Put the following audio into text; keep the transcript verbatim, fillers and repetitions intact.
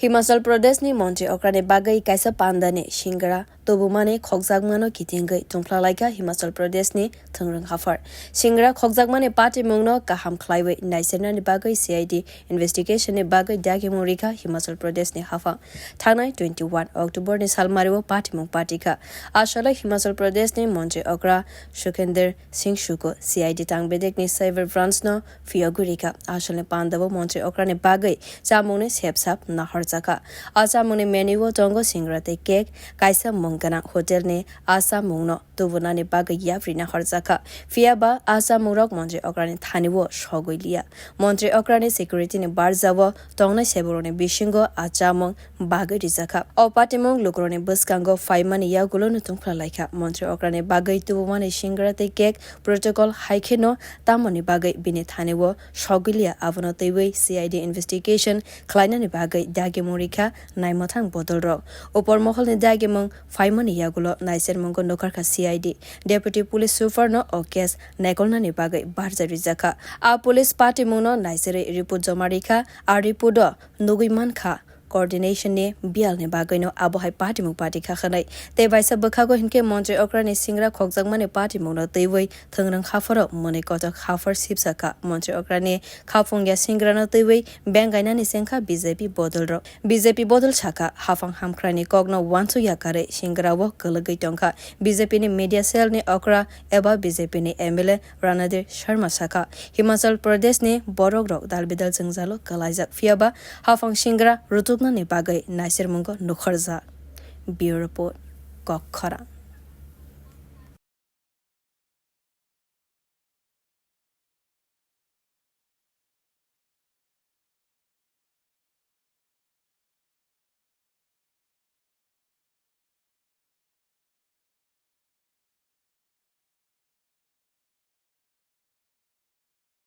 Himachal Pradeshni montri okrani bagwi kaisa pandani singra tubumani khokjakmano kitingwi tungphlalaikha Himachal Pradeshni thwngrwng haphar. Singra khokjakmani patimungno kaham khlaiwi naisirnani bagwi C I D investigationni bagwi dagimung rikha Himachal Pradeshni haphang. Thangnai twenty-one Octoberni salmario patimung patikha. Aswlai Himachal Pradeshni montri okra Sukhender Singh Sukhu C I D tangbedekni cyber branchno phiyogwi rikha. Asalni pandao montri okrani bagwi chamungni sepsap nahorjakha. A chamungni menu-o tongo singra tei cake, kaisa mung gwnang hotelni a chamungno tubunani bagwi yapri nahorjakha. Phiyaba a chamungrok montri okrani thani-o sogwi liya. Montri okrani security-ni barjao tongnai seborokni bisingo a chamung bagwi rijakha. O patimung lukurokni bwskango phaimani yagulono tungphlalaikha. Montri okrani bagwi tubumani singra tei cake protocol hai kheno tamoni bagwi bini thani-o sogwi liya, abono twiwi C I D investigation khlainani bagwi dagimung rikha naimwthang bodolrok. Upor moholni dagimung phaimani yagulo naisermungo nukharkha C I D. Deputy Police Super-no o case naikolnani bagwi barja rijakha. A police patimungno naisirwi report joma rikha. A report-o nugwi mankha coordination-ni biyalni bagwino abo hai patimung patikha hwnwi. Tei baisa bwkhago hinkhe montri okrani singra khokjakmani patimungno twiwi thwngrwng hapharo mwnwi kotok haphar sipsakha. Montri okrani khaphungya singrano twiwi beng gainani chengkha B J P bodolrok. B J P bodol sakha, haphang hamkhrani kokno uansukya karwi singrao kwlwgwi tongkha. B J P-ni media cell-ni okra eba B J P-ni M L A Ranadir Sharma sakha, Himachal Pradeshni borokrok dalbidal jwngjalo kwlaijak, phiyaba haphang singra rutuknani bagwi naisirmungo nukharjak. Bureau Report, Kokkhorang.